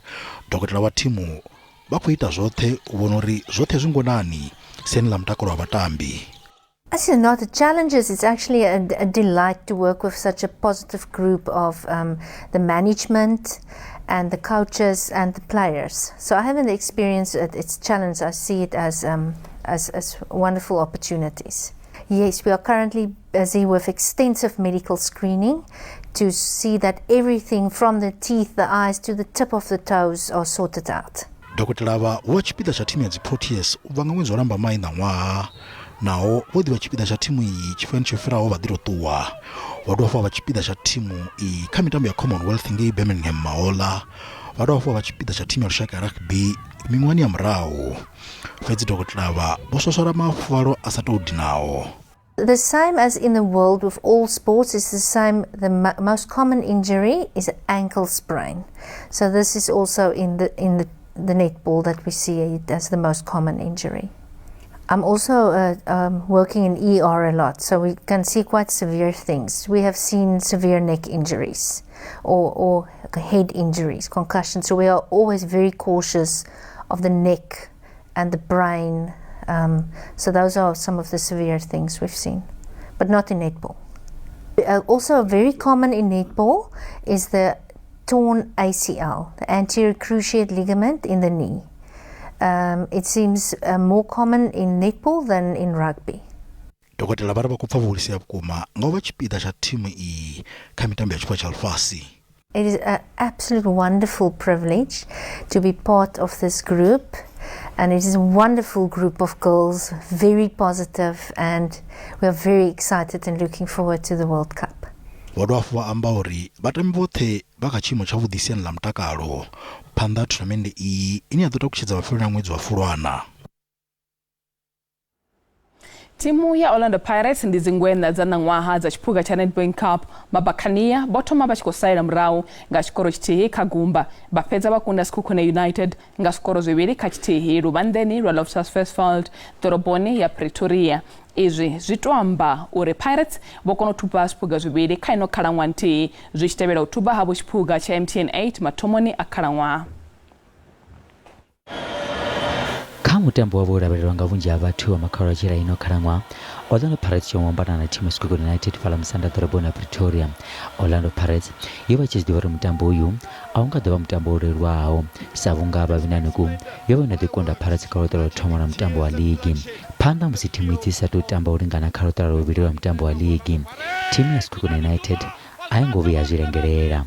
Dokotela wa thimu vha khou ita zwoṱhe u vhona uri zwoṱhe zwi ngonani siani ḽa mutakalo wa vhatambi. Actually, not the challenges. It's actually a delight to work with such a positive group of the management and the coaches and the players. So I haven't experienced it, its challenge. I see it as wonderful opportunities. Yes, we are currently busy with extensive medical screening to see that everything from the teeth, the eyes to the tip of the toes are sorted out. Dokotela vha wa tshipiḓa tsha thimu ya dzi Proteas u bva nga ṅwedzi wa Lambamai ṋaṅwaha. Naho vho ḓivha tshipiḓa tsha thimu iyi tshifhingani tsho fhiraho vha ḓi tou ṱuwa. Vha dovha hafhu vha tshipiḓa tsha thimu iyi kha mitambo ya Commonwealth ngei Birmingham mahoḽa. Vha dovha hafhu vha tshipiḓa tsha thimu ya lushaka ya rugby miṅwahani ya murahu. Fhedzi dokotela vha vho swaswala mafuvhalo a sa tou dinaho. The same as in the world with all sports, it's the same. The most common injury is ankle sprain. So this is also in the netball that we see it as the most common injury. I'm also working in ER a lot, so we can see quite severe things. We have seen severe neck injuries or head injuries, concussions. So we are always very cautious of the neck and the brain. So those are some of the severe things we've seen, but not in netball. Also very common in netball is the torn ACL, the anterior cruciate ligament in the knee. It seems more common in netball than in rugby. Dokotela vha ri vha khou pfa vho hulisea vhukuma nga u vha tshipiḓa tsha thimu iyi kha mitambo ya tshiphuga tsha ḽifhasi. It is an absolute wonderful privilege to be part of this group, and it is a wonderful group of girls, very positive, and we are very excited and looking forward to the World Cup. Vho dovha hafhu vha amba uri vhatambi vhoṱhe vha kha tshiimo tshavhuḓi siani ḽa mutakalo phanḓa ha thonamennde iyi ine ya ḓo takutshedza mafheloni a ṅwedzi wa Fulwana. Thimu ya Orlando Pirates ndi dzingweṋa dza ṋaṅwaha dza tshiphuga tsha Nedbank Cup. Mabakhania vho thoma vha tshi khou salela murahu nga tshikoro tshithihi kha gumba, vha fhedza vha kunda Sekhukhune United nga zwikoro 2-2 luvhanḓeni lwa Loftus Versfeld ḓoroboni ya Pretoria. Izwi zwi to amba uri Pirates vho kona u thuba zwiphuga zwivhili kha ino khalaṅwaha nthihi, zwi tshi tevhela u thuba havho tshiphuga tsha MTN 8 mathomoni a khalaṅwaha. Kha mutambo wavho wo lavhelelwa nga vhunzhi ha vhathu wa makhaulatshele a ino khalaṅwaha, Orlando Pirates yo ombana na thimu ya Sekhukhune United fhaḽa musanda ḓoroboni ya Pretoria. Orlando Pirates yo vha i tshi zwi ḓivha uri mutambo uyu a u nga ḓo vha mutambo wo leluwaho, sa vhunga Vhavhinanuku yo vha yo no ḓi kunda Pirates kha luṱa lwa u thoma lwa mutambo wa ligi. Phanḓa ha musi thimu idzi dzi sa tou tamba u lingana kha luṱa lwa vhuvhili lwa mutambo wa ligi, thimu ya Sekhukhune United a yo ngo vhuya ya zwi lengelela.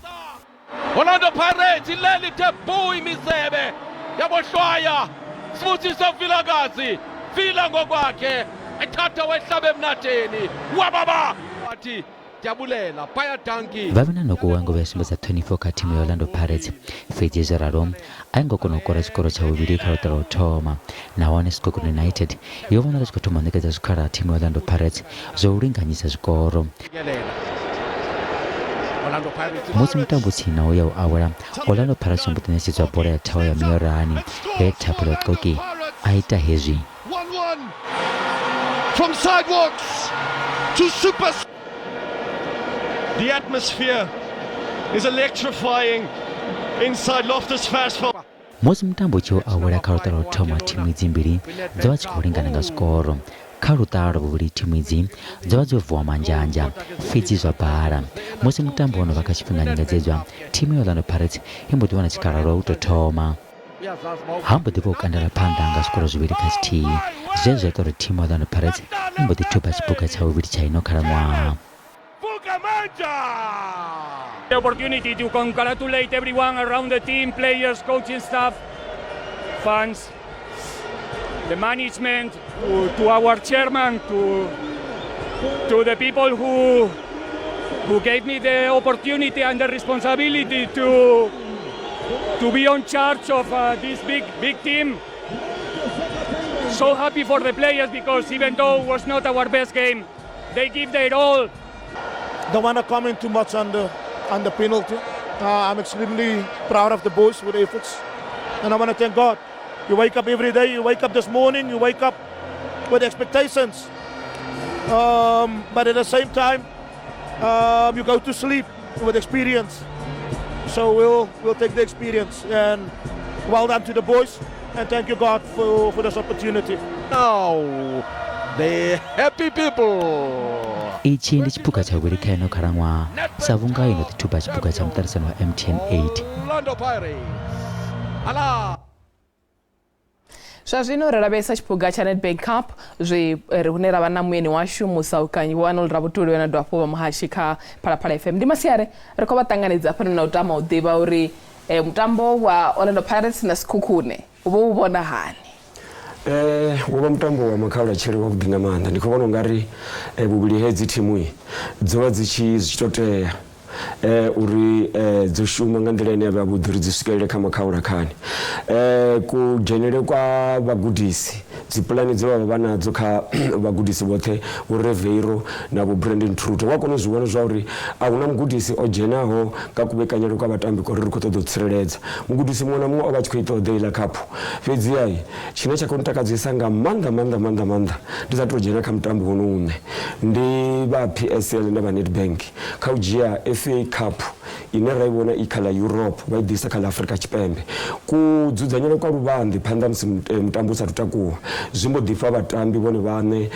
Orlando Pirates ilele ithe bhu imisebe yabohlwaya Sibusiso Vilakazi Vila ngokwakhe ethatha wehlaba emnatheni wababa wathi ndiyabulela baya danki. Vha vhe na noko wa ngo vha sumbedza ṱhonifho kha thimu ya Orlando Pirates, fhedzi zwo ralo a i ngo kona u kora tshikoro tsha vhuvhili kha luṱa lwa u thoma. Nahone Sekhukhune United yo vhonala i tshi khou thoma u ṋekedza zwikhala thimu ya Orlando Pirates zwa u linganyisa zwikoro. Musi mutambo u tsini na u ya u awela, Orlando Pirates yo mbo ḓi ṋetshedzwa bola ya thawa ya miorani he Thapelo Xoki a ita hezwi. 1-1 from sidewalks to super. The atmosphere is electrifying inside Loftus Versfeld. Musi mutambo u tshi u awela kha luṱa lwa u thoma thimu idzi mbili dzo vha tshi khou lingana nga zwikoro. Kha luṱa lwa vhuvhili thimu idzi dzo vha dzo vuwa manzhanzha, fhedzi zwa bala. Musi mutambo wo no vha kha tshifhinga nyengedzedzwa, thimu ya Orlando Pirates yo mbo ḓi wana tshikhala lwa u tou thoma. Ha mbo ḓi vha u kandela phanḓa nga zwikoro zwivhili kha tshithihi, zwe zwa ita uri thimu ya Orlando Pirates i mbo ḓi thuba tshiphuga tsha vhuvhili tsha ino khalaṅwaha. The opportunity to congratulate everyone around the team, players, coaching staff, fans, the management, to our chairman, to the people who gave me the opportunity and the responsibility to be on charge of this big, big team. So happy for the players because even though it was not our best game, they give their all. Don't want to comment too much on the penalty. I'm extremely proud of the boys for the efforts, and I want to thank God. You wake up every day. You wake up this morning. You wake up with expectations, but at the same time, you go to sleep with experience. So we'll take the experience, and well done to the boys, and thank you God for this opportunity. Now the happy people. Itshi ndi tshiphuga tsha vhuvhili kha ino khalaṅwaha sa vhunga yo no ḓi thuba tshiphuga tsha muṱaṱisano wa MTN 8. Orlando Pirates. Ala. Zwa zwino ri lavhelesa tshiphuga tsha Nedbank Cup zwi ri hune ra vha na muyeni washu Musaukanyi Vho Arnold Ravhutuli vhane dovha hafhu vha muhashi kha Phalaphala FM. Ndi masiari ri khou vha ṱanganedza hafhanoni na u tama u ḓivha uri mutambo wa Orlando Pirates na Sekhukhune vho u vhona hani. Wo vha mutambo wa makhaulatshele wavhuḓi nga maanḓa. Ndi khou vhona ungari vhuvhili hedzi thimu dzo vha dzi tshi zwi tshi tou tea uri dzo shuma nga nḓila ine ya vha yavhuḓi uri dzi swikelele kha makhaula khani. Kudzhenele kwa vhagudisi, dzi pulane dze vha vha vha nadzo kha vhagudisi vhoṱhe Vho Reveiro na Vho Brandon Truter, wa kona u zwi vhona zwa uri a huna mugudisi o dzhenaho nga kuvhekanyele kwa vhatambi kwa uri ri khou ṱoḓa u tsireledza. Mugudisi muṅwe na muṅwe o vha a tshi khou i ṱoḓa heiḽa khaphu. Fhedziha tshine tsha khou ntakadzesa nga maanḓa maanḓa maanḓa maanḓa ndi sa tou dzhena kha mutambo wono uṋe ndi vha PSL na vha Nedbank kha u dzhia FA Cup ine ra i vhona i kha ḽa Europe vha i ḓisa kha ḽa Afrika Tshipembe. Kudzudzanyelwe kwa luvhanḓe phanḓa musi mutambo u sathu takuwa zwi mbo ḓi fha vhatambi vhone vhaṋe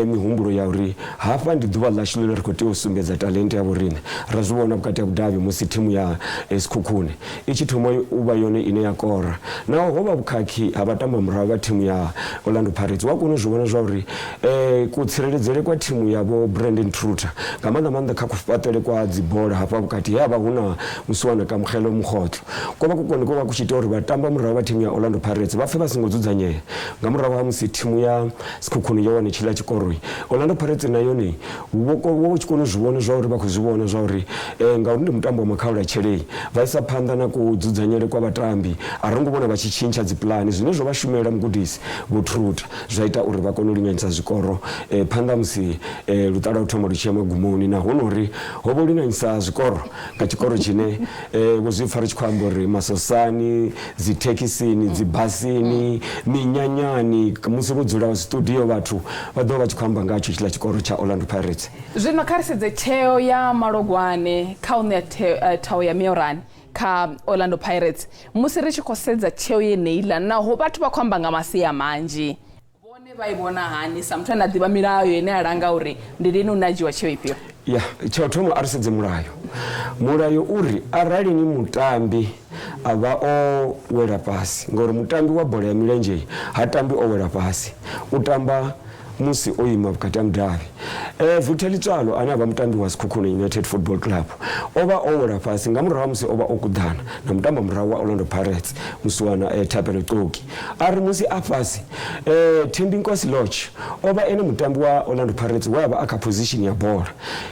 mihumbulo ya uri hafha ndi ḓuvha ḽashu ḽine ri khou tea u sumbedza talente ya vhoriṋe. Ra zwi vhona vhukati ha vhudavhi musi thimu ya Sekhukhune i tshi thoma u vha yone ine ya kora. Naho ho vha vhukhakhi ha vhatambamurahu vha thimu ya Orlando Pirates, wa kona u zwi vhona zwa uri kutsireledzele kwa thimu ya Vho Brandon Truter, nga maanḓa maanḓa kha kufhaṱele kwa dzibola hafha vhukati he ha vha hu na musiwana Kamogelo Mokgotlo, ko vha ku kone ko vha ku tshi ita uri vhatambamurahu vha thimu ya Orlando Pirates vha pfe vha songo dzudzanyea. Nga murahu ha musi thimu ya Sekhukhune yo wana tshiḽa tshikoro, Orlando Pirates na yone Vho vho tshi kona u zwi vhona zwa uri vha khou zwi vhona zwa uri ngauri ndi mutambo wa makhaulatshele, vha isa phanḓa na kudzudzanyele kwa vhatambi. A ro ngo vhona vha tshi tshintsha dzipulani, zwine zwo vha shumela mugudisi Vho Truter zwa ita uri vha kone u linganyisa zwikoro phanḓa ha musi luṱa lwa u thoma lu tshi ya magumoni. Naho hu uri ho vha u linganyisa zwikoro nga tshikoro tshine vho zwi pfa ri tshi khou amba uri masosani, dzithekhisini, dzibasini, minyanyani. Musi vho dzula studio vhathu vha ḓo vha tshi khou amba nga tsho tshiḽa tshikoro tsha Orlando Pirates. Zwino kha ri sedze tsheo ya Malogwane kha u ṋea thaho ya Miorani kha Orlando Pirates. Musi ri tshi khou sedza tsheo yeneiḽa, naho vhathu vha khou amba nga masia manzhi, vhone vha i vhona hani sa muthu ane a ḓivha milayo ine a langa uri ndi lini hune a dzhiwa tsheo ifhio? Ya, tsha u thoma a ri sedze mulayo. Mulayo uri arali ni mutambi a vha o wela fhasi, ngauri mutambi wa bola ya milenzhe ha tambi o wela fhasi, u tamba musi o ima vhukati ha mudavhi. Victor Litswalo ane a vha mutambi wa Sekhukhune United Football Club o vha o wela fhasi nga murahu ha musi o vha o kuḓana na mutamba murahu wa Orlando Pirates musiwana Thapelo Xoki. A ri musi a fhasi, Thembinkosi Lorch o vha ene mutambi wa Orlando Pirates we a vha a kha position ya bola.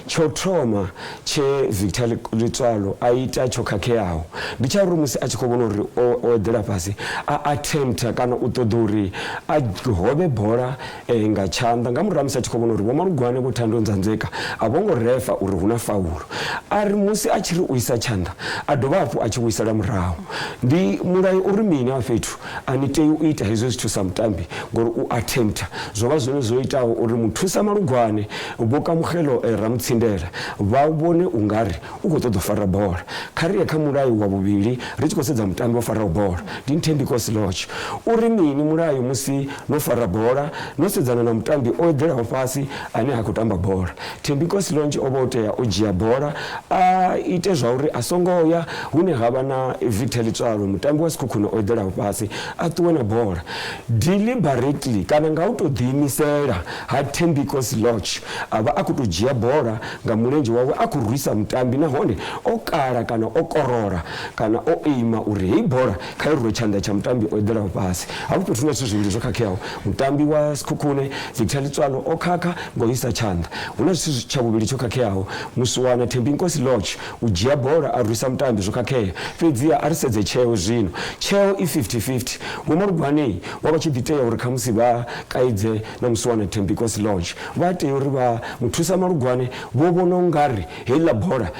Tsha u thoma tshe Victor Litswalo a ita tsho khakheaho ndi tsha uri musi a tshi khou vhona uri o eḓela fhasi, a attempter kana u ṱoḓa uri a hovhe bola nga tshanḓa nga murahu ha musi a tshi khou vhona uri Vho Malugwane Vho Thando Nzanzeka a vho ngo refa uri hu na faulo. A ri musi a tshi ri u isa tshanḓa, a dovha hafhu a tshi vhuisela murahu. Ndi mulayo u ri mini hafha fhethu? A ni tei u ita hezwo zwithu sa mutambi ngori u attempter zwo vha zwone zwo itaho uri muthusa Malugwane Vho Kamogelo Ramutsindela vha vhone u nga ri u khou ṱoḓa u fara bola. Kha ri ye kha mulayo wa vhuvhili ri tshi khou sedza mutambi o faraho bola. Ndi Nthembinkosi Lorch. U ri mini mulayo musi no fara bola no sedzana na mutambi o eḓelaho fhasi ane ha khou tamba bola? Thembinkosi Lorch o vha o tea u dzhia bola a ite zwa uri a songo ya hune ha vha na Victor Litswalo, mutambi wa Sekhukhune o eḓelaho fhasi, a ṱuwe na bola. Deliberately kana nga u tou ḓiimisela ha Thembinkosi Lorch a vha a khou tou dzhia bola nga mulenzhe wawe a khou rwisa mutambi nahone o kala kana o korola kana o aima uri heyi bola kha i rwe tshanḓa tsha mutambi o eḓelaho fhasi. Hafho fhethu hu na zwithu zwivhili zwo khakheaho, mutambi wa Sekhukhune Victor Litswalo o khakha nga u isa tshanḓa. Hu na zwithu tsha vhuvhili tsho khakheaho, musiwana Thembinkosi Lorch u dzhia bola a rwisa mutambi zwo khakhea. Fhedziha a ri sedze tsheo zwino. Tsheo i 50-50. Vho Malugwane vho vha tshi ḓi tea uri khamusi vha kaidze na musiwana Thembinkosi Lorch. Vha tea uri vha muthusa Malugwane vho vhona u nga ri heiḽa bola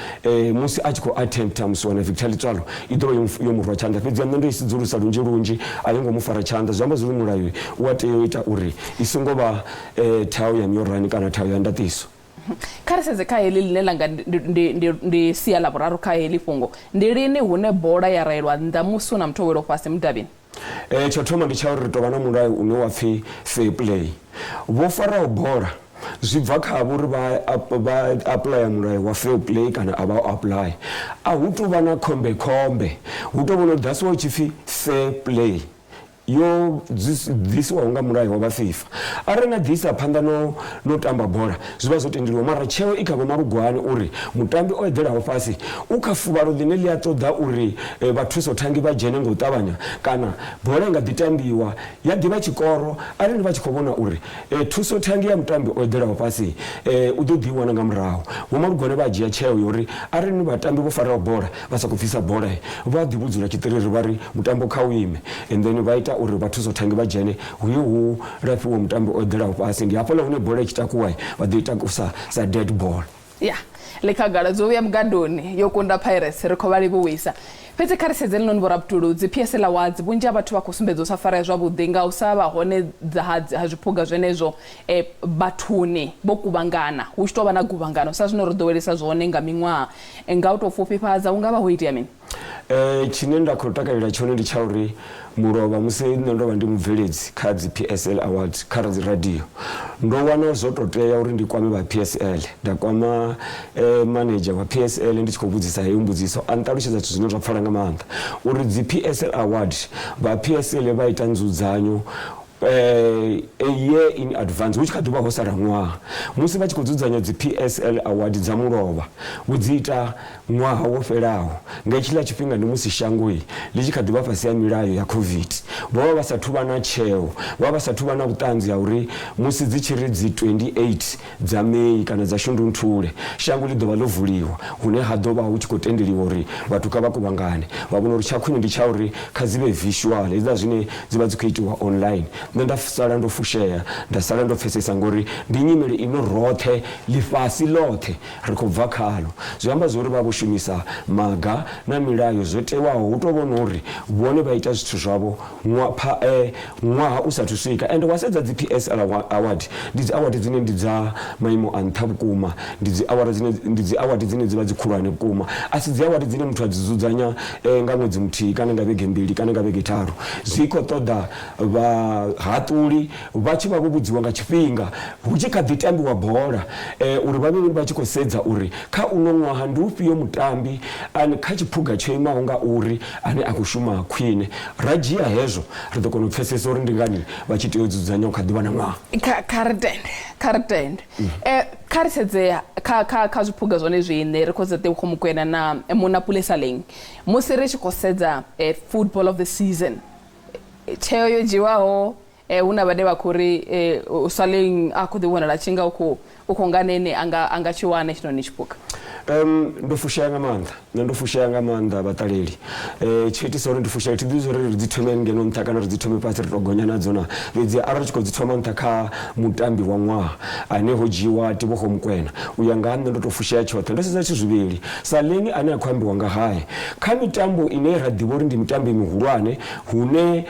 musi a tshi khou attempter musiwana Victor Litswalo i ḓo vha yo mu rwa tshanḓa. Fhedzi nṋe ndo i sedzulusa lunzhi lunzhi a yo ngo mu fara tshanḓa. Zwi amba zwa uri mulayo u a tea u ita uri i songo vha thaho ya miorani kana thaho ya ndaṱiso. Kha ri sedze kha heḽi ḽine ḽa nga ndi sia ḽa vhuraru kha heḽi fhungo. Ndi lini hune bola ya raelwa nnḓa musi hu na muthu o welaho fhasi mudavhini? Tsha u thoma ndi tsha uri ri tou vha na mulayo une wa pfi fair play. Vho faraho bola zwi bva khavho uri vha vha apuḽaya mulayo wa fair play kana a vha u apuḽayi. A hu tou vha na khombekhombe, hu tou vhona uri that's why hu tshi pfi fair play yo ḓisiwaho nga mulayo wa vha FIFA. Arali na ḓi isa phanḓa no no tamba bola zwi vha zwo tendeliwa mara tsheo i kha Vho Malugwane uri mutambi o eḓelaho fhasi u kha fuvhalo ḽine ḽi a ṱoḓa uri vha thusothangi vha dzhene nga u ṱavhanya kana bola i nga ḓi tambiwa ya ḓi vha tshikoro arali vha tshi khou vhona uri thusothangi ya mutambi o eḓelaho fhasi u ḓo ḓi i wana nga murahu. Vho Malugwane vha dzhia tsheo ya uri arali vhatambi vho faraho bola vha sa khou bvisa bola vha ḓi vhudzula tshiṱiriri vha ri mutambo kha u ime and then vha ita uri vha thusothangi vha dzhene hu ye hu lafhiwe mutambi o eḓelaho fhasi. Ndi hafhaḽa hune bola i tshi takuwa vha ḓo i takusa sa dead ball. Ya ḽi khagala dzo vhuya mugandoni yo kunda Pirates, ri khou vha livhuwisa. Fhedzi kha ri sedze ḽinoni vhorabutulu dzi PSL Awards, vhunzhi ha vhathu vha khou sumbedza u sa farea zwavhuḓi nga u sa vha hone ha zwiphuga zwenezwo vhathuni vho kuvhangana hu tshi tou vha na guvhangano sa zwine ro ḓowelisa zwone nga miṅwaha. Nga u tou pfufhifhadza hu nga vha ho itea mini? Tshine nda khou takalela tshone ndi tsha uri mulovha musi nṋe ndo vha ndi mubveledzi kha dzi PSL Awards kha dzi radio ndo wana zwo to tea uri ndi kwame vha PSL, nda kwama manager wa PSL ndi tshi khou vhudzisa heyo mbudziso a nṱalutshedza zwithu zwine zwa pfala nga maanḓa uri dzi PSL Award vha PSL vha ita nzudzanyo a year in advance hu tshi kha ḓi vha ho sala ṅwaha. Musi vha tshi khou dzudzanya dzi PSL Award dza mulovha vho dzi ita ṅwaha wo fhelaho. Nga hetshiḽa tshifhinga ndi musi shango ḽi tshi kha ḓi vha fhasi ha milayo ya Covid. Vho vha vha sa athu vha na tsheo, vho vha vha sa athu vha na vhuṱanzi ha uri musi dzi tshi ri dzi 28 dza May kana dza Shundunthule shango ḽi ḓo vha ḽo vuliwa hune ha ḓo vha hu tshi khou tendeliwa uri vhathu kha vha kuvhangane. Vha vhona uri tsha khwine ndi tsha uri kha dzi vhe visual, hezwiḽa zwine dzi vha dzi khou itiwa online. Nṋe nda sala ndo fushea, nda sala ndo pfesesa ngori ndi nyimele ino roṱhe ḽifhasi ḽoṱhe ri khou bva khalo. Zwi amba zwori vha vho shumisa maga na milayo zwo tewaho hu to vhona uri vhone vha ita zwithu zwavho ṅwaha u sathu swika. Ende wa sedza dzi PSL award ndi dzi award dzine ndi dza maimo a nṱha vhukuma, ndi dzi awara dzine ndi dzi award dzine dzi vha dzi khulwane vhukuma. A si dzi award dzine muthu a dzi dzudzanya nga ṅwedzi muthihi kana nga vhege mbili kana nga vhege tharu. Zwi khou ṱoḓa vhahaṱuli vha tshi vha vho vhudziwa nga tshifhinga hu tshi kha ḓi tambiwa bola uri vha vhe vha tshi khou sedza uri kha uno ṅwaha ndi ufhio mutambi ane kha tshiphuga tsho imaho nga uri ane a khou shuma khwine. Ra dzhia hezwo ri ḓo kona u pfesesa uri ndi ngani vha tshi tea u dzudzanya u kha ḓivha na ṅwaha. Kha ri tende, kha ri tende. Kha ri sedze kha zwiphuga zwone zwiṋe, ri khou sedza Tebogo Mokoena na Monnapule Saleng. Musi ri tshi khou sedza football of the season, tsheo yo dzhiwaho hu na vhane vha khou ri Saleng a khou ḓi vhonala tshi nga u khou nga nene a nga tshi wana hetshinoni tshiphuga. Ndo fushea nga maanḓa, nṋe ndo fushea nga maanḓa vhaṱaleli. Tsho itisa uri ndi fushee thi ḓivhi zwori ri dzi thome ngeno nṱha kana ri dzi thome fhasi ri to gonya nadzo na, fhedzi arali ri tshi khou dzi thoma nṱha kha mutambi wa ṅwaha ane ho dzhiiwa Tebogo Mokoena, u ya nga ha nṋe ndo to fushea tshoṱhe. Ndo sedza zwithu zwivhili, Saleng ane a khou ambiwa nga hae kha mitambo ine ra ḓivha uri ndi mitambo mihulwane hune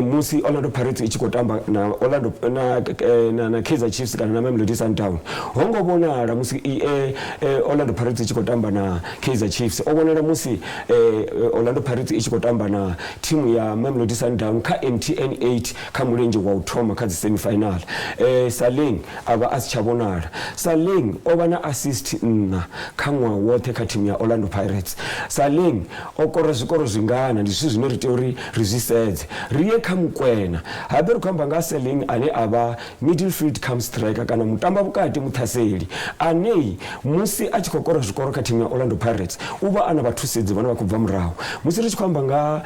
musi Orlando Pirates i tshi khou tamba na Orlando na na, na Kaizer Chiefs kana na Mamelodi Sundowns, ho ngo vhonala musi Orlando Pirates i tshi khou tamba na Kaizer Chiefs, o vhonala musi Orlando Pirates i tshi khou tamba na thimu ya Mamelodi Sundowns kha MTN 8 kha mulenzhe wa u thoma kha dzi semi-final. Saleng a vha a si tsha vhonala. Saleng o vha na assist nṋa kha ṅwaha woṱhe kha thimu ya Orlando Pirates. Saleng o kora zwikoro zwingana ndi zwithu zwine ri tea uri ri zwi sedze. Ri ye kha Mokoena. Habe ri khou amba nga ha Saleng ane a vha midfield cum striker kana mutamba vhukati muṱhaseli ane musi a tshi khou kora zwikoro kha thimu ya Orlando Pirates u vha a na vhathusedzi vhane vha khou bva murahu. Musi ri tshi khou amba nga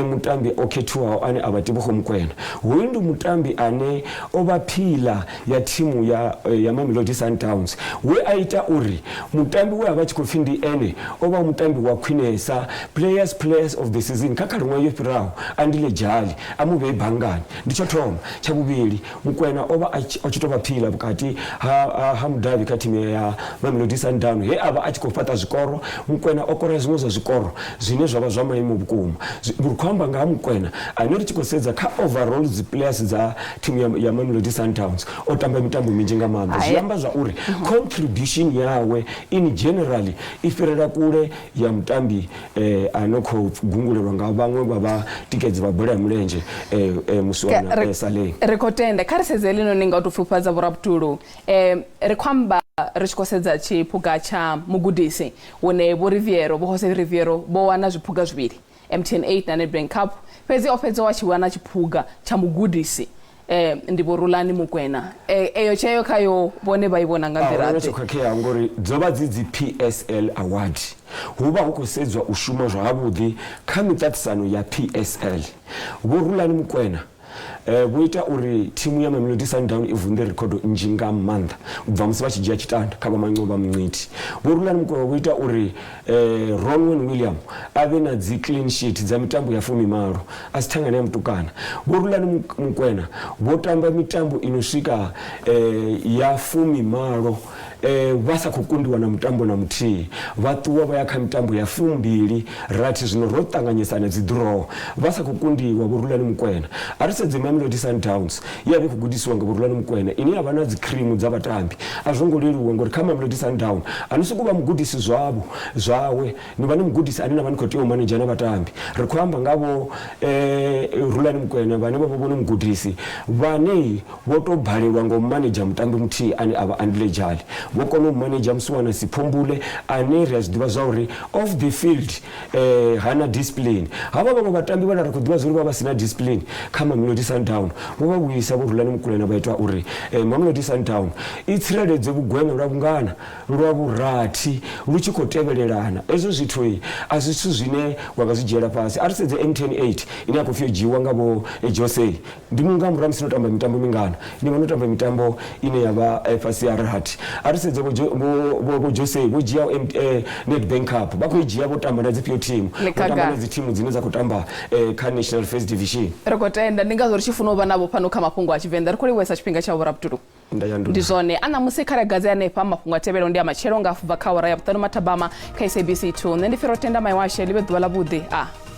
mutambi o khethiwaho ane a vha Tebogo Mokoena, hoyu ndi mutambi ane o vha phila ya thimu ya Mamelodi Sundowns we a ita uri mutambi we a vha tshi khou pfi ndi ene o vha mutambi wa khwinesa players players of the season kha khalaṅwaha yo fhiraho Andile Jali a mu vhee banngani. Ndi tsho thoma. Tsha vhuvhili, Mokoena o vha a tshi tou vha phila vhukati ha mudavhi kha thimu ya Mamelodi Sundowns he a vha a tshi khou fhaṱa zwikoro. Mokoena o kora zwiṅwe zwa zwikoro zwine zwa vha zwa maimo vhukuma. Ri khou amba nga ha Mokoena ane ri tshi khou sedza kha overall dzi players dza thimu ya Mamelodi Sundowns o tamba mitambo minzhi nga maanḓa. Zwi amba zwa uri contribution yawe in general i fhirela kule ya mutambi a no khou gungulelwa nga vhaṅwe vha vhatikedzi vha bola ya milenzhe Muswana Saleng. Ri khou tenda. Kha ri sedze heḽinoni nga u tou pfufhadza Vho Rabutulu. Ri khou amba ri tshi khou sedza tshiphuga tsha mugudisi hune Vho Riveiro, Vho Jose Riveiro vho wana zwiphuga zwivhili, MTN 8 na Nedbank Cup, fhedzi o fhedza wa tshi wana tshiphuga tsha mugudisi ndi Vho Rulani Mokwena. Eyo tsheo khayo vhone vha i vhona nga nḓila ḓe? Tsho khakheaho ngori dzo vha dzi dzi PSL award, hu vha hu khou sedzwa u shuma zwavhuḓi kha miṱaṱisano ya PSL. Vho Rulani Mokwena vho ita uri thimu ya Mamelodi Sundowns i vunḓe rekhodo nnzhi nga maanḓa u bva musi vha tshi dzhia tshitanda kha vha Manqoba Mngqithi. Vho Rulani Mokwena vho ita uri Ronwen William a vhe na dzi clean sheet dza mitambo ya 18 a si thangana ya mutukana. Vho Rulani Mokwena vho tamba mitambo i no swika ya 18 vha sa khou kundiwa na mutambo na muthihi. Vha ṱuwa vha ya kha mitambo ya 28 zwino ro ṱanganyisa na dzi draw vha sa khou kundiwa. Vho Rulani Mokwena. A ri sedze Mamelodi Sundowns ye ya vha i khou gudisiwa nga Vho Rulani Mokwena ine ya vha na dzi cream dza vhatambi. A zwo ngo leluwa ngori kha Mamelodi Sundowns a ni sokou vha mugudisi zwavho zwawe, ni vha ni mugudisi ane na vha ni khou tea u manedzha na vhatambi. Ri khou amba nga Vho Rulani Mokwena vhane vha vha vhone mugudisi vhane vho tou balelwa nga u manedzha mutambi muthihi ane a vha Andile Jali. Vho kona u manedzha Musiwana Siphombule ane ri a zwi ḓivha zwa uri off the field hana discipline. Havha vhaṅwe vhatambi vhane ra khou ḓivha zwa uri vha vha si na discipline kha Mamelodi Sundowns vho vha vhuisa Vho Rulani Mokwena vha ita uri Mamelodi Sundowns i tsireledze vhugwena lwa vhungana lwa vhurathi lu tshi khou tevhelelana. Hezwo zwithu a si zwithu zwine wa nga zwi dzhiela fhasi. A ri sedze MTN 8 ine ya khou pfi yo dzhiiwa nga Vho Jose. Ndi nga murahu ha musi no tamba mitambo mingana? Ni vha no tamba mitambo ine ya vha fhasi ha rathi. A ri sedze vho vho vho Jose vho dzhia eh, Nedbank Cup vha khou i dzhia vho tamba na dzifhio thimu vho tamba na dzi thimu dzine dza khou tamba eh, kha National First Division. Ri khou tenda ndi ngazwo ri tshi funa u vha navho fhano kha mafhungo a Tshivenḓa ri khou livhuwesa tshifhinga tshavho Rabutulu. Ndi zwone a ṋamusi kha regadze hanefha mafhungo a tevhelaho ndi a matshelo nga bva kha awara ya vhuṱanu mathabama kha SABC 2 nṋe ndi Firo Tenda Maiwashe ḽi vhe ḓuvha ḽa vhuḓi a.